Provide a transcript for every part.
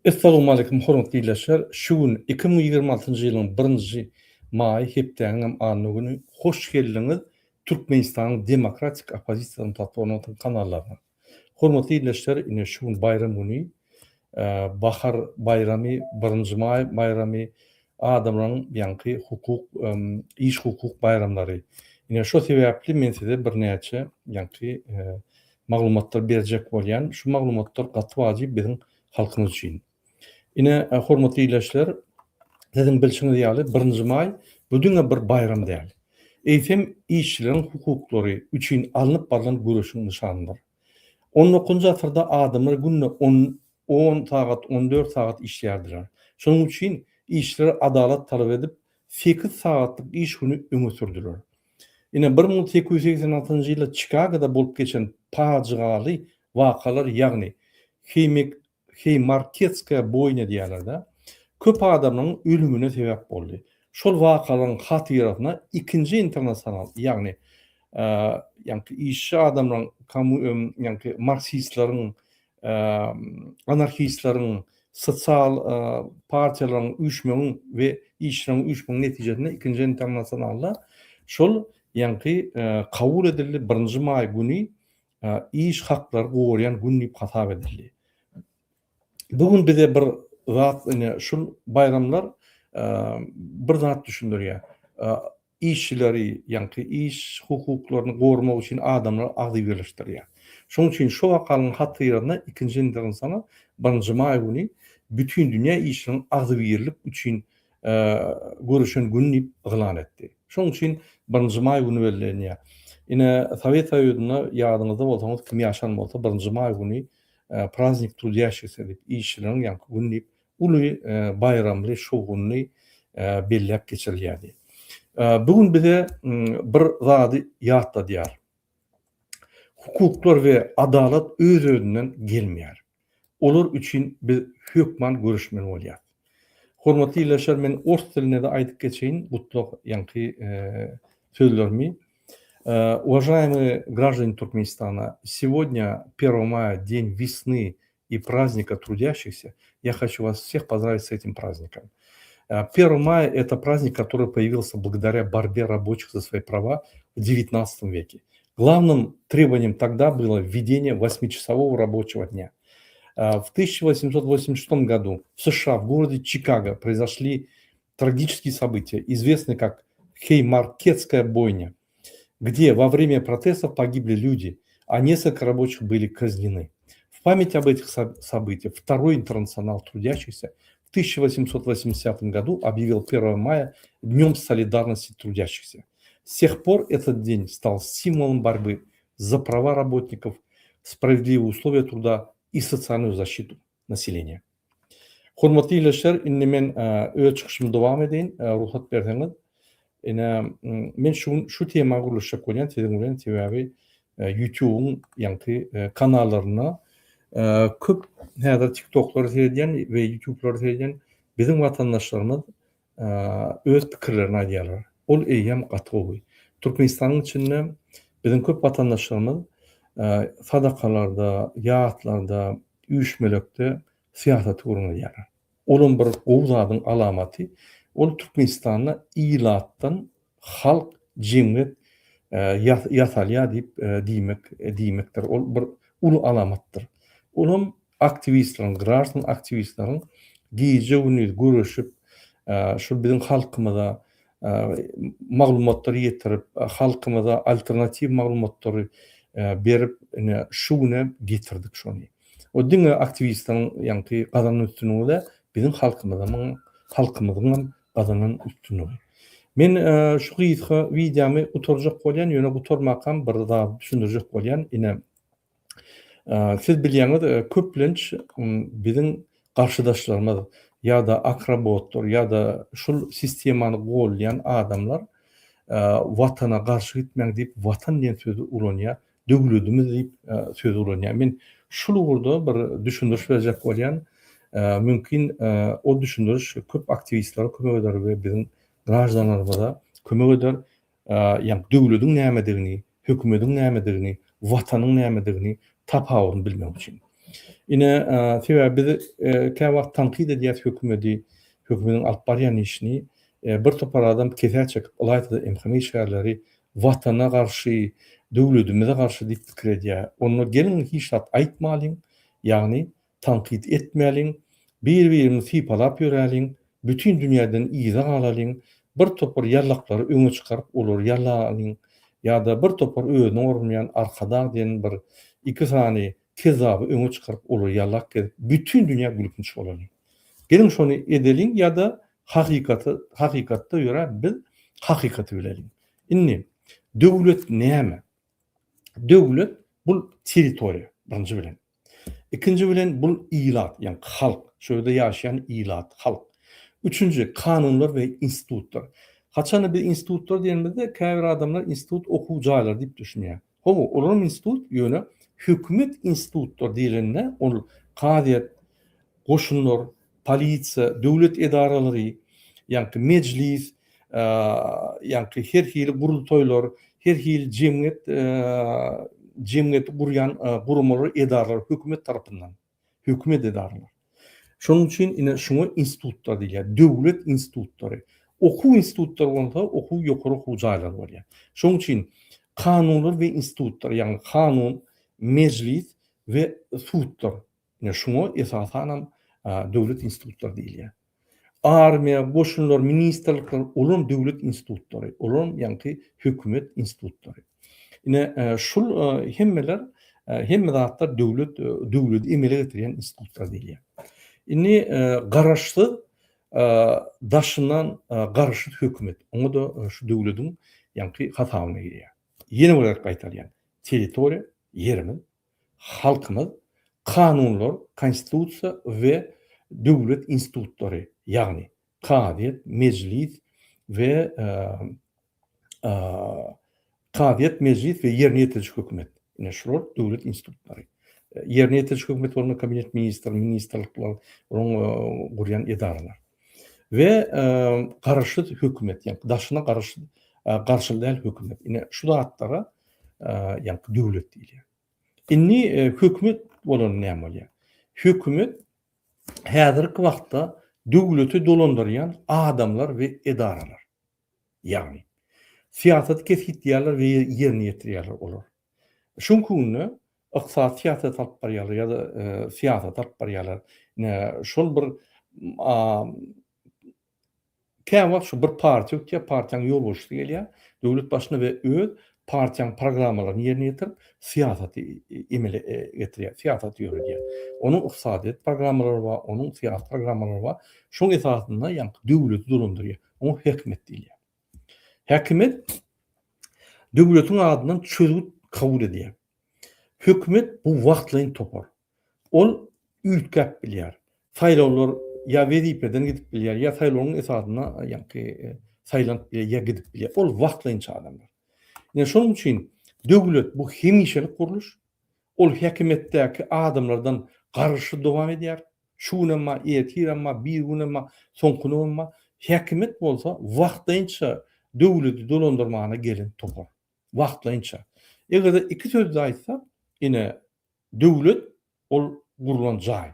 Essalawmaleýkum hormatly ildeşler! Şu gün 2026-njy ýylyň birinji maýy hepdäniňem anna güni hoş geldiňiz Türkmenistanyň demokratik oppozisiýasynyň platformasynyň kanallaryna. Hormatly ildeşler ine şu gün baýram güni bahar baýramy birinji maý baýramy adamlaryň ýaňky hukuk iş hukuk baýramlary. Ine şo sebäpli men size birnäçe ýaňky maglumatlar berjek bolýan. Şu maglumatlar gaty wajyp biziň halkymyz üçin. Ine, hormatly ildeşler, siziň bilşiňiz ýaly, birinji maý bu diňe bir baýram däl. Eýsem, işçileriň hukuklary üçin alnyp barlan göreşiň nyşanydyr. On dokuzynjy asyrda adamlar günde on, on sagat, on dört sagat işleýärdiler. Şonuň üçin işçiler adalat talap edip, sekiz sagatlyk iş güni öňe sürdüler. Ine, 1886-njy ýylda Çikagoda bolup geçen pajygaly wakalar, ýagny Heýmek, Heýmarketskaýa boýnya diýýärler-dä, köp adamlaryň ölümine sebäp boldy. Şol wakalaryň hatyrasyna ikinji internasional, ýagny ýaňky işçi adamlaryň, ýaňky marksistleriň, anarhistleriň, sosial partiýalaryň üýşmegiň we işçileriň üýşmegiň netijesinde ikinji internasionalda şol ýaňky kabul edildi, birinji maý güni iş haklary gorýan gün diýip hasap edildi. Bu gün bize bir zat ine şul baýramlar bir zat düşündirýär. Işçileri, ýaňky iş hukuklaryny goramak üçin adamlary agzybirleşdirýär. Şonuň üçin şu wakanyň hatyrasyna ikinji internasional birinji maý güni bütindünýä işçileriň agzybirlik üçin göreşen güni diýip yglan etdi. Şonuň üçin birinji maý güni bellenýär. Ine, Sowet Soýuzynda ýadyňyzda bolsaňyz, kim ýaşan bolsa, birinji maý güni Praznik trudýaşihsä diýip, işçileriň ýaňky güni diýip uly baýramly, şowhunly belläp geçirilýärdi. Bu gün bize bir zady ýatladýar. Hukuklar we adalat öz-özünden gelmeýär. Olar üçin biz hökman göreşmeli bolýarys. Hormatly ildeşler, men ors dilinde-de aýdyp geçeýin gutlag ýaňky sözlerimi. Уважаемые граждане Туркменистана, сегодня, 1 мая, день весны и праздника трудящихся, я хочу вас всех поздравить с этим праздником. 1 мая – это праздник, который появился благодаря борьбе рабочих за свои права в XIX веке. Главным требованием тогда было введение 8-часового рабочего дня. В 1886 году в США, в городе Чикаго, произошли трагические события, известные как Хеймаркетская бойня, где во время протестов погибли люди, а несколько рабочих были казнены. В память об этих событиях Второй интернационал трудящихся в 1880 году объявил 1 мая Днем солидарности трудящихся. С тех пор этот день стал символом борьбы за права работников, справедливые условия труда и социальную защиту населения. Hormatly ildeşler, indi men öz çykyşymy dowam edeýin, rugsat berseňiz. Ine, men şu gün şu tema gürleşjek bolýan siziň bilen, sebäbi YouTube-yň ýaňky kanallarynda köp häzir TikTok-lary seredýän we YouTube-lary seredýän biziň watandaşlarymyz öz pikirlerini aýdýarlar. Ol eýýäm gaty gowy. Türkmenistanyň içinde biziň köp watandaşlarymyz sadakalarda, ýaslarda, üýşmelekde syýasaty gürrüň edýärler. Olam bir gowy zadyň alamaty. Ol Türkmenistanda ilatdan halk, jemgyýet ýasalýar diýip diýmek diýmekdir. Ol bir uly alamatdyr. Olam aktiwistleriň, graždan aktiwistleriň gije-gündiz göreşip, şu biziň halkymyza maglumatlary ýetirip, halkymyza alternatiw maglumatlary berip, ine şu güne getirdik şony. O diňe aktiwistleriň ýaňky gazanan üstünligi däl, biziň halkymyzyň halkymyzyňam gazanan üstünligi. Men şu gysga wideomy gutarjak bolýan, ýöne gutarmakam bir zat düşündirjek bolýan. Ine, siz bilýäňiz, köplenç biziň garşydaşlarymyz ýa-da akrobotlar ýa-da şul sistemany goldaýan adamlar Watana garşy gitmäň diýip, Watan diýen sözi ulanýar. Döwletimiz diýip söz ulanýar. Men şul ugurda bir düşündiriş berjek bolýan. Mümkin ol düşündiriş köp aktiwistlere kömek eder we biziň graždanlarymyza kömek eder. Ýagny döwlediň nämedigini, hökümediň nämedigini, watanyň nämedigini tapawudyny bilmek üçin. Ine, sebäbi biz käwagt tankyt edýäs hökümedi, hökümediň alyp barýan işini. Bir topar adam kesä çekip, ylaýta-da MHM işgärleri Watana garşy, döwledimize garşy diýip pikir edýär. Onda geliň hiç zat aýtmalyň, ýagny tankyt etmäliň, bir-birimizi sypalap ýöräliň, bütin dünýäden yza galalyň, bir topar ýallaklary öňe çykaryp olary ýallalyň ýa-da bir topar özüne orunmaýan Arkadag diýen bir iki sany kezzaby öňe çykaryp olary ýallap gezip bütin dünýä gülkünç bolalyň. Geliň şony edeliň ýa-da hakykaty hakykatda ýöräp biz hakykaty bileliň. Indi döwlet näme? Döwlet bul territoriýa birinji bilen. Ikinji bilen bul ilat, ýagny halk, şu ýerde ýaşaýan ilat, halk. Üçünji, kanunlar we institutlar. Haçanda biz institutlar diýenimizde käbir adamlar institut okuw jaýlary diýip düşünýär. Hawa, olaram institut, ýöne hökümet institutlar diýlende ol kazyýet, goşunlar, polisiýa, döwlet edaralary, ýaňky mejlis, ýaňky her hili gurultaýlar, her hili jemgyýet, jemgyýeti gurýan guramalar, edaralar hökümet tarapyndan, hökümet edaralar. Şonuň üçin ine şuňa institutlar diýilýär, döwlet institutlary. Okuw institutlary bolsa okuw ýokary okuw jaýlary bolýar. Şonuň üçin kanunlar we institutlar, ýagny kanun, mejlis we sudlar Ine şuňa esasanam döwlet institutlary diýilýär. Armiýa, goşunlar, ministrlikler olam döwlet institutlary, olam ýaňky hökümet institutlary. Ine şul hemmeler hemme zatlar döwlet döwleti emele getirýän institutlar diýilýär. Indi garaşsyz daşyndan garaşsyz hökümet oňa-da şu döwletiň ýaňky hasabyna girýär. Ýene bir gezek gaýtalýan, territoriýa ýerimiz halkymyz kanunlar, konstitusiýa we döwlet institutlary, ýagny kazyýet, mejlis we kazyýet, mejlis we ýerine ýetiriji hökümet. Ine şular döwlet institutlary. Ýerine ýetiriji hökümet bolanda kabinet ministr, ministrlikler, olaryň gurýan edaralar. We garaşsyz hökümet, ýagny daşyna garaşsyz, garşyly däl hökümet. Ine şu zatlara ýagny döwlet diýilýär. Indi hökümet bolanda näme bolýar? Hökümet häzirki wagtda döwleti dolandyrýan adamlar we edaralar. Ýagny syýasaty kesgitleýärler we ýerine ýetirýärler olar. Şuňki günde ykdysady syýasat alyp barýarlar ýa-da syýasat alyp barýarlar. Ine şol bir Käwagt şu bir partiýa ötýär, partiýanyň ýolbaşçysy gelýär döwlet başyna we öz partiýanyň programmalaryny ýerine ýetirip, syýasaty emele getirýär, syýasaty ýöredýär. Onuň ykdysadyýet programmalary bar, onuň syýasy programmalary bar. Şoň esasynda ýaňky döwleti dolandyrýar. Oňa hökümet diýilýär. Häkimiýet döwletiň adyndan çözgüt kabul edýär. Hökümet bu wagtlaýyn topar. Ol üýtgäp bilýär. Saýlawlar ýa wezipeden gidip bilýär, ýa saýlawyň esasynda ýaňky saýlanyp bilýär, ýa gidip bilýär. Ol wagtlaýynça adamlar. Ine şonuň üçin döwlet bu hemişelik gurluş. Ol häkimiýetdäki adamlardan garaşsyz dowam edýär. Şu günem bar, ertirem bar, birigünem bar, soňky günem bar. Häkimiýet bolsa wagtlaýynça döwleti dolandyrmagyna gelen topar. Wagtlaýynça. Eger-de iki sözde aýtsak, ine Döwlet ol gurlan jaý.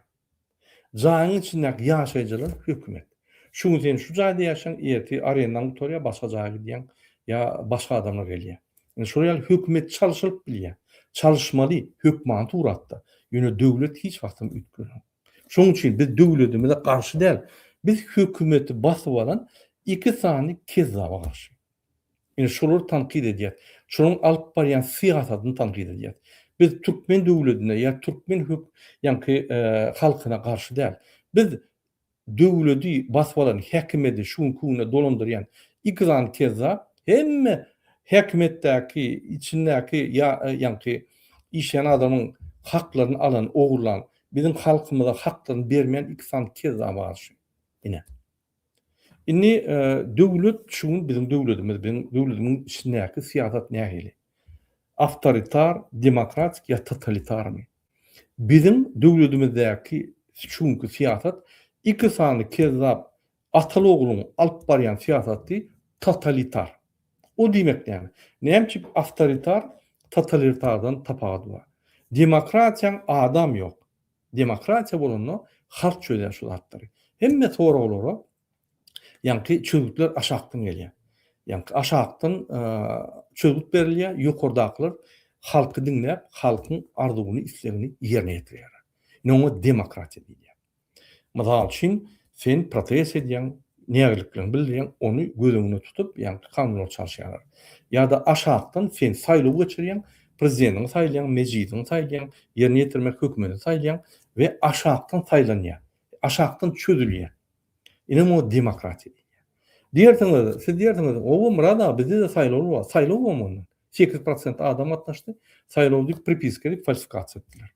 Jaýyň içindäki ýaşaýjylar hökümet. Şu gün sen şu jaýda ýaşaň, ertir arendaň gutarýar, başga jaýa gidýäň ýa başga adamlar gelýär. Indi şol ýaly hökümet çalşylyp bilýär. Çalyşmaly, hökmany suratda. Ýöne döwlet hiç wagtam üýtgenok. Şonuň üçin biz döwletimize garşy däl. Biz hökümeti basyp alan iki sany kezzaba garşy. Ine şolary tankyt edýäs. Şolaryň alyp barýan syýasatyny tankyt edýäs. Biz türkmen döwledine ýa türkmen hök ýaňky halkyna garşy däl. Biz döwledi basyp alan häkimedi şu günki günde dolandyrýan iki sany kezzap hemme häkimetdäki içindäki ýa ýaňky işleýän adamyň haklaryny alan ogurlan biziň halkymyza haklaryny bermeýän iki sany kezzaba garşy. Ine. Indi döwlet şu gün biziň döwletimiz, biziň döwletimiziň içindäki syýasat nähili? Awtoritar, demokratik ýa totalitarmy? Biziň döwletimizdäki şu günki syýasat iki sany kezzap ataly-ogluň alyp barýan syýasaty totalitar. O diýmek näme? Näme üçin awtoritar totalitardan tapawudy bar? Demokratiýaň adam ýok. Demokratiýa bolanda halk çözýär şu zatlary. Hemme soraglara ýaňky çözgütler aşakdan gelýär. Ýaňky aşakdan çözgüt berilýär, ýokardakylar halky diňläp, halkyň arzuwyny, islegini ýerine ýetirýärler. Ine oňa demokratiýa diýilýär. Mysal üçin, sen protest edýäň, nägileliklerini bildirýäň, ony göz öňünde tutup, ýaňky kanunlary çalyşýarlar. Ýa-da aşakdan sen saýlaw geçirýäň, prezidentiňi saýlaýaň, mejlisiňi saýlaýaň, ýerine ýetirmek hökümetini saýlaýaň we aşakdan saýlanýar. Aşakdan çözülýär. Ine muňa demokratiýa diýilýär. Diýersiňiz, siz diýersiňiz, Owo, Myrat aga, bizde-de saýlaw bar. Saýlaw bormy onda? 8% adam gatnaşdy. Saýlaw diýip, pripiska diýip, falsifikasiýa etdiler.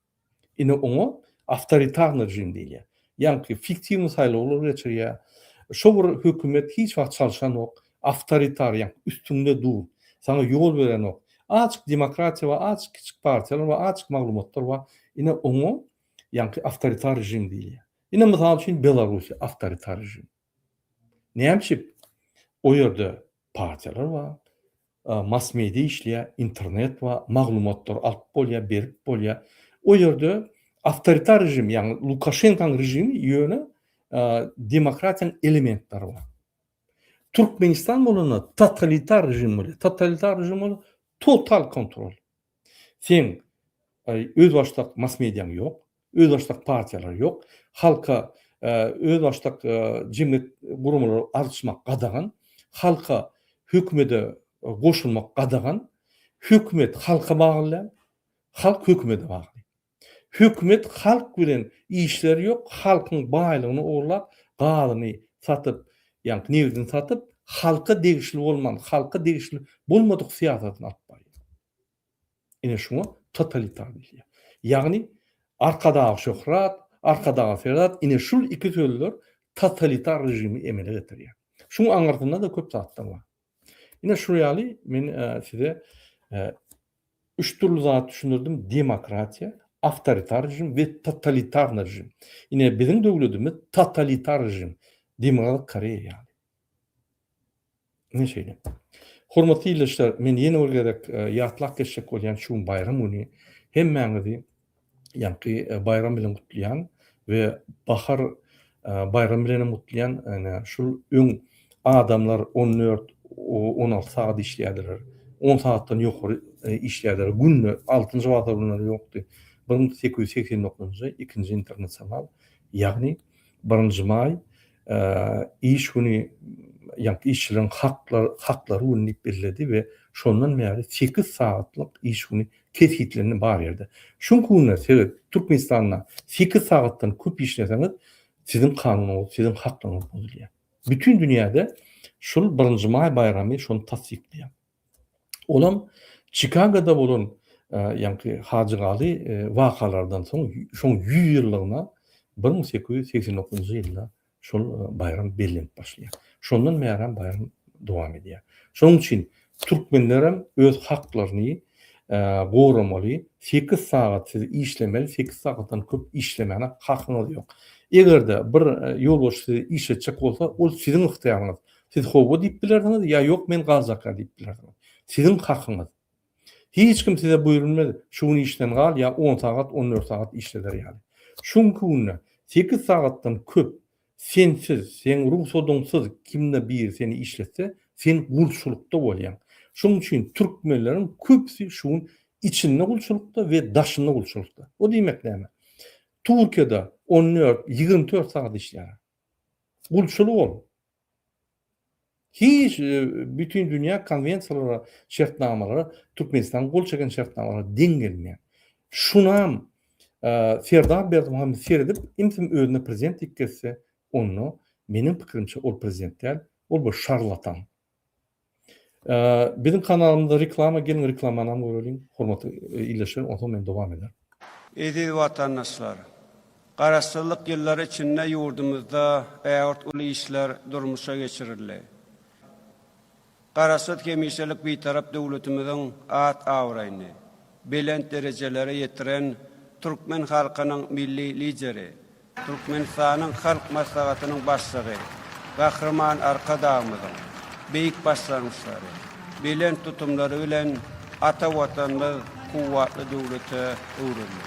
Ine oňa awtoritarnyý režim diýilýär. Ýaňky fiktiwnyý saýlawlar geçirýär. Şo bir hökümet hiç wagt çalşanok. Awtoritar, ýaňky üstüňde dur. Saňa ýol berenok. Azjyk demokratiýa bar, azjyk kiçjik partiýalar bar, azjyk maglumatlar bar. Ine oňa ýaňky awtoritar režim diýilýär. Ine mysal üçin Belarussiýa awtoritar režim. Näme üçin? O ýerde partiýalar bar, mass media işleýär, internet bar, maglumatlary alyp bolýar, berip bolýar. O ýerde awtoritar režim, ýagny Lukaşenkanyň režimi ýöne demokratiýanyň elementleri bar. Türkmenistan bolanda totalitar režim bolýar. Totalitar režim bolanda total kontrol. Seň özbaşdak mass mediaň ýok, özbaşdak partiýalar ýok, halka özbaşdak jemgyýet guramalary arçmak gadagan, halka hökümede goşulmak gadagan, hökümet halka bagly däl, halk hökümede bagly. Hökümet halk bilen işleri ýok, halkyň baýlygyny ogurlap, gazyny satyp, ýaňky nebitini satyp, halka degişli bolman, halka degişli bolmadyk syýasatyny alyp barýar. Ine şuňa totalitar diýilýär. Ýagny Arkadaga şöhrat, Arkadaga serat, ine şul iki sözler totalitar režimi emele getirýär. Şuň aňyrsynda-da köp zatlar bar. Ine şu ýaly men size üç dürli zat düşündirdim, demokratiýa, awtoritar režim we totalitarnyý režim. Ine biziň döwletimiz totalitar režim, Demirgazyk Koreýa ýaly. Ine şeýle. Hormatly ildeşler, men ýene bir gezek ýatlap geçjek bolýan şu gün baýram güni. Hemmäňizi ýaňky baýram bilen gutlaýan we bahar baýramy bilen hem gutlaýan. Ine şul öň adamlar 14, 16 sagat işleýärdiler. 10 sagatdan ýokary işleýärdiler. Günde altynjy bazar günleri ýokdy. 1889-njy ikinji internasional, ýagny Birinji maý iş güni, ýagny işçileriň haklar haklary güni diýip belledi we şondan bäri sekiz sagatlyk iş güni kesgitlendi bar ýerde. Şuňky günde seret Türkmenistanda sekiz sagatdan köp işleseňiz siziň kanunyňyz, siziň haklaryňyz bozulýar. Bütin dünýäde şul birinji maý baýramy şony tassyklaýar. Olam Çikagoda bolan ýaňky hajygaly wakalardan soň şoň 100 ýyllygyna 1889-njy ýylda şol baýram bellenip başlaýar. Şondan bärem baýram dowam edýär. Şonuň üçin türkmenlerem öz haklaryny goramaly, 8 sagat siz işlemeli, 8 sagatdan köp işlemäne hakyňyz ýok. Eger-de bir ýolbaşçy sizi işletjek bolsa, ol siziň ygtyýaryňyz. Siz howwa diýip bilersiňiz ýa ýok men galjakka diýip bilersiňiz. Siziň hakyňyz. Hiç kim size buýrulmaz şu gün işden gal ýa on sagat on dört sagat işleder ýaly. Şu günki günde sekiz sagatdan köp sensiz, seň rugsadyňsyz kimde biri seni işletse sen gulçulykda bolýaň. Şonuň üçin türkmenleriň köpüsi şu gün içinde gulçulykda we daşynda gulçulykda. O diýmek näme? Türkiýede on dört, 24 sagat işleýärler. Gulçulyk ol. Hiç bütin dünýä konwensiýalara, şertnamalara Türkmenistan gol çeken şertnamalara deň gelmeýär. Şunam Serdar Berdimuhamedow seredip, imsim özüne prezident diýip gezse, onda meniň pikirimçe ol prezident däl, ol bir şarlatan. Biziň kanalymyzda reklama geliň reklamanam göreliň hormatly ildeşler onsoň men dowam ederin. Eziz watandaşlar! Garaşsyzlyk ýyllary içinde ýurdumyzda ägirt uly işler durmuşa geçirildi. Garaşsyz hemişelik Bitarap döwletimiziň at-abraýyny belent derejelere ýetiren türkmen halkynyň Milli Lideri, Türkmenistanyň Halk Maslahatynyň Başlygy Gahryman Arkadagymyzyň beýik başlangyçlary, belent tutumlary bilen ata Watanymyz kuwwatly döwlete öwrüldi.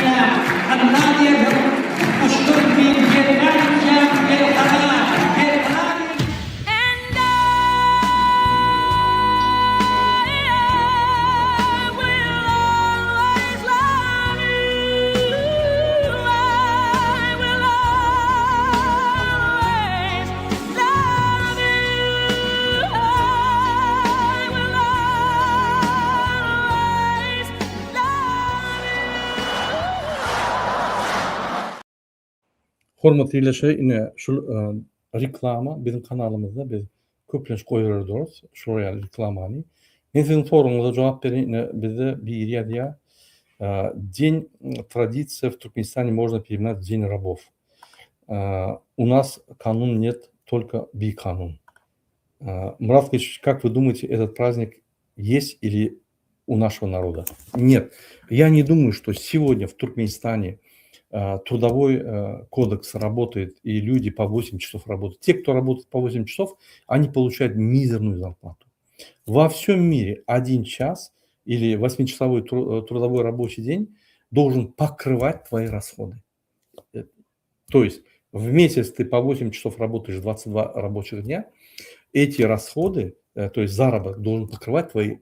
diýýän, Alla diýersiň, Tutmuşdyr men gelmän gitýän, Gel hana, gel hana diýen. And I will always love you. I will always love you. I will always love you. Hormatly ildeşler ine şul reklama biziň kanalymyzda biz köplenç goýberer durus şular ýaly reklamany. Men siziň soragyňyza jogap bereýin ine bizde biri ýazýar День традиция в Туркменистане можно переименовать в День рабов. У нас канун нет, только биkanun. Мурат Ильич, как вы думаете, этот праздник есть или у нашего народа? Нет, я не думаю, что сегодня в Туркменистане трудовой кодекс работает и люди по 8 часов работают. Те, кто работает по 8 часов, они получают мизерную зарплату. Во всем мире один час или 8-часовой трудовой рабочий день должен покрывать твои расходы. То есть в месяц ты по 8 часов работаешь 22 рабочих дня, эти расходы, то есть заработок должен покрывать твои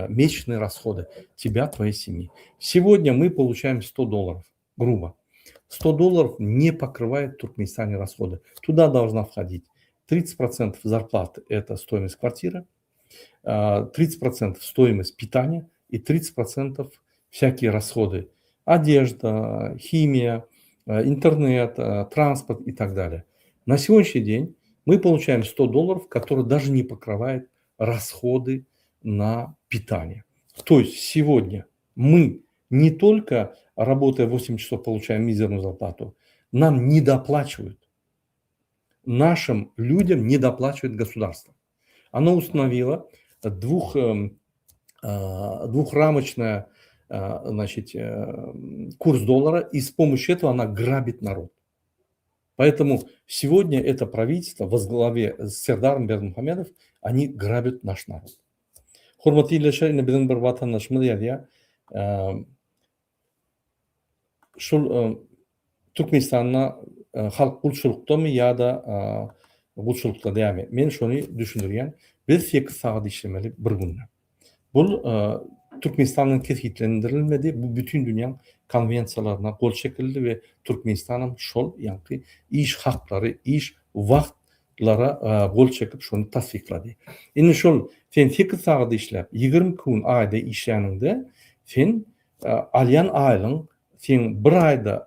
месячные расходы, тебя, твоей семьи. Сегодня мы получаем 100 долларов, грубо. 100 долларов не покрывает в Туркменистане расходы. Туда должна входить 30% зарплаты – это стоимость квартиры, 30% стоимость питания и 30% всякие расходы. Одежда, химия, интернет, транспорт и так далее. На сегодняшний день мы получаем 100 долларов, которые даже не покрывают расходы на питание. То есть сегодня мы не только работая 8 часов получаем мизерную зарплату, нам не доплачивают. Нашим людям не доплачивает государство. Оно установило двух, двухрамочное значит, курс доллара, и с помощью этого она грабит народ. Поэтому сегодня это правительство во главе с Сердаром Бердымухамедов, они грабят наш народ. Hormatly ildeşler, indi biziň bir watandaşymyz ýazýar. Şul Türkmenistanda halk gulçulykdamy ýa-da gulçulykda dälmi? Men şony düşündirýän. Biz 8 sagat işlemeli bir günde. Bul Türkmenistandan kesgitlendirilmedi, bu bütin dünýäň konwensiýalaryna gol çekildi we Türkmenistanam şol ýaňky iş haklary, iş wagtlara gol çekip şony tassyklady. Indi şol sen 8 sagat işläp, 22 gün aýda işläniňde sen alýan aýlygyň seň bir aýda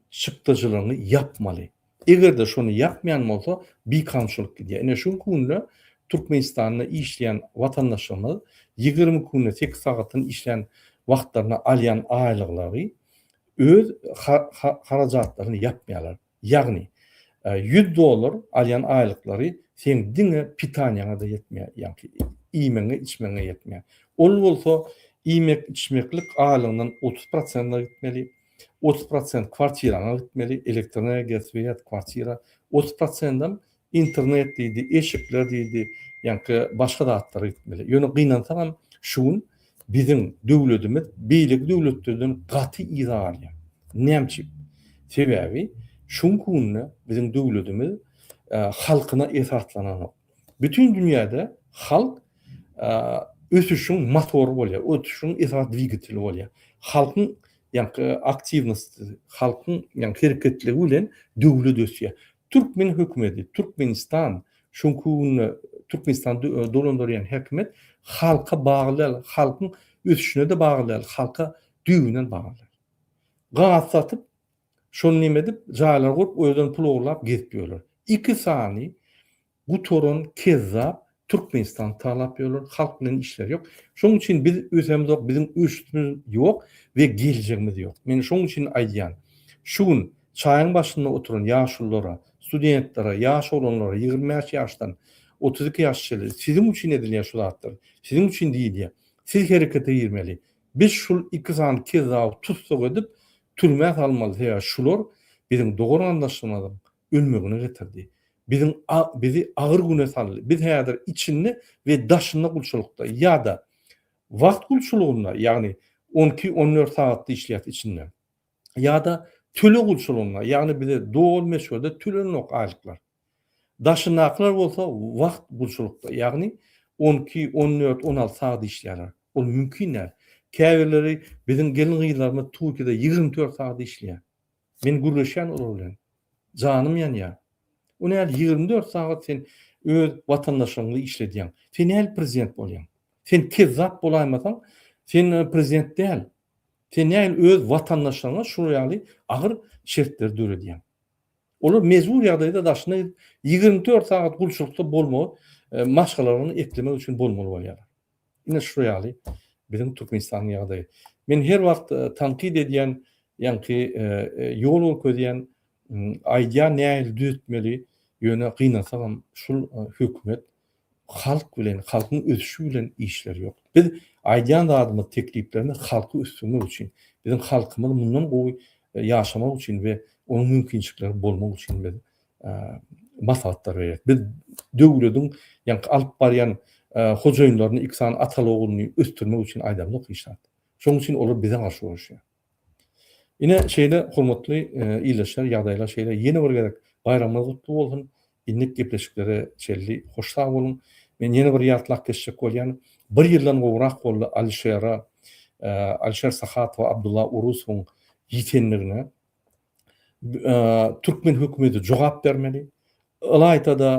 çykdajylaryňy ýapmaly. Eger-de şony ýapmaýan bolsa, bikanunçylyk gidýär. Ine şu günde Türkmenistanda işleýän watandaşlarymyz 22 günde 8 sagatdan işlän wagtlarynda alýan aýlyklary öz harajatlaryny ýapmaýarlar. Ýagny 100 dollar alýan aýlyklary seň diňe pitaniýaňa-da ýetmeýär, ýagny iýmegiňe, içmegiňe ýetmeýär. Ol bolsa iýmek, içmeklik aýlygyndan 30 prosentine gitmeli. 30 prosent kwartiraňa gitmeli, elektrenergiýa, swet, kwartira, 30 prosendem internet diýdi, eşikler diýdi, ýaňky başga zatlara gitmeli. Ýöne gynansagam şu gün biziň döwletimiz beýleki döwletlerden gaty yza galýar. Näme üçin? Sebäbi şu günki günde biziň döwletimiz halkyna esaslananok. Bütin dünýäde halk ösüşiň motory bolýar, ösüşiň esasy dwigateli bolýar. Halkyň ýaňky aktiwnosty, halkyň ýaňky hereketligi bilen döwlet ösýär. Türkmen hökümeti, Türkmenistan şu günde Türkmenistany dolandyrýan hökümet halka bagly däl, halkyň ösüşine-de bagly däl, halka düýbünden bagly däl. Gaz satyp, şony neme edip, jaýlar gurup, özlerini pul ogurlap gezip ýörler. Iki sany gutaran kezzap Türkmenistany talap ýörler, halk bilen işleri ýok. Şonuň üçin biz ösemzok, biziň ösüşimiz ýok we geljegimiz ýok. Men şonuň üçin aýdýan, şu gün çaýyň başynda oturan ýaşululara, studentlere, ýaş oglanlara 25 ýaşdan 32 ýaş çenli siziň üçin edilýär şu zatlar. Siziň üçin diýilýär. Siz herekete girmeli. Biz şul iki sany kezzaby tussag edip türmä salmaly sebäbi şular biziň dogan garyndaşlarymyzyň ölmegine getirdi. Biziň bizi agyr güne saldy. Biz häzir içinde we daşynda gulçulykda ýa-da wagt gulçulygynda, ýagny on iki, on dört sagatda işleýäs içinde. Ýa-da töleg gulçulygynda, ýagny bize doly möçberde tölenenok aýlyklar. Daşyndakylar bolsa wagt gulçulykda, ýagny 12, 14, 16 sagat işleýärler. Ol mümkin däl. Käbirleri biziň gelin-gyzlarymyz Türkiýede 24 sagat işleýär. Men gürleşýän olar bilen. Janym ýanýar. O näl 24 sagat sen öz watandaşlaryňy işledýäň. Sen näl prezident bolýaň? Sen kezzap bolaýmasaň, sen e, prezident däl. Sen näl öz watandaşlaryňa şular ýaly agyr şertleri döredýäň? Olar mejbur ýagdaýda daşyna gidip 24 sagat gulçulykda bolmagy, e, maşgalalaryny eklemek üçin bolmaly bolýarlar. Ine şu ýaly biziň Türkmenistanyň ýagdaýy. Men her wagt e, tankyt edýän, ýaňky e, e, ýol görkezýän, aýdýan nähili düzetmeli, ýöne gynansagam şul hökümet halk bilen, halkyň ösüşi bilen işleri ýok. Biz aýdýan zadymyz, tekliplerimiz halky ösdürmek üçin, biziň halkymyz mundan gowy ýaşamak üçin we onuň mümkinçilikleri bolmak üçin biz maslahatlar berýär. Biz döwlediň ýaňky alyp barýan hojaýynlaryny iki sany ataly ogluny ösdürmek üçin aýdamzok hiç zat. Şonuň üçin olar bize garşy göreşýär. Ine şeýle hormatly ildeşler ýagdaýlar şeýle ýene bir gezek baýramyňyz gutly bolsun. Indiki gepleşiklere çenli hoş sag boluň. Men ýene bir ýatlap geçjek bolýan. Bir ýyldan gowrak boldy Alişere Alişer Sahatowa Abdulla Urusowyň ýitenligine. Türkmen hökümeti jogap bermeli. Ylaýta-da,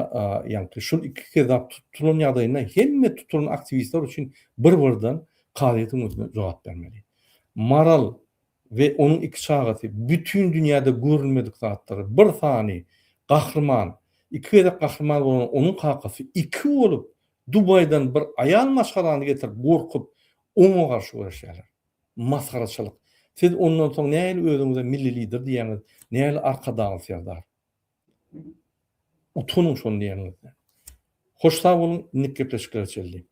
ýaňky şul iki kezzap tutulan ýagdaýynda hemme tutulan aktiwistler üçin bir-birden kazyýetiň öňünde jogap bermeli. Maral we onuň iki çagasy bütin dünýäde görülmedik zatlar. Bir sany gahryman, iki gezek gahryman bolan onuň kakasy iki bolup Dubaýdan bir aýal maşgalany getirip gorkup oňa garşy göreşýärler. Masgaraçylyk. Siz ondan soň nähili özüňize milli lider diýýäňiz, nähili Arkadagly Serdar. Utanyň şony diýeniňizden. Hoş sag boluň, indiki gepleşiklere çenli.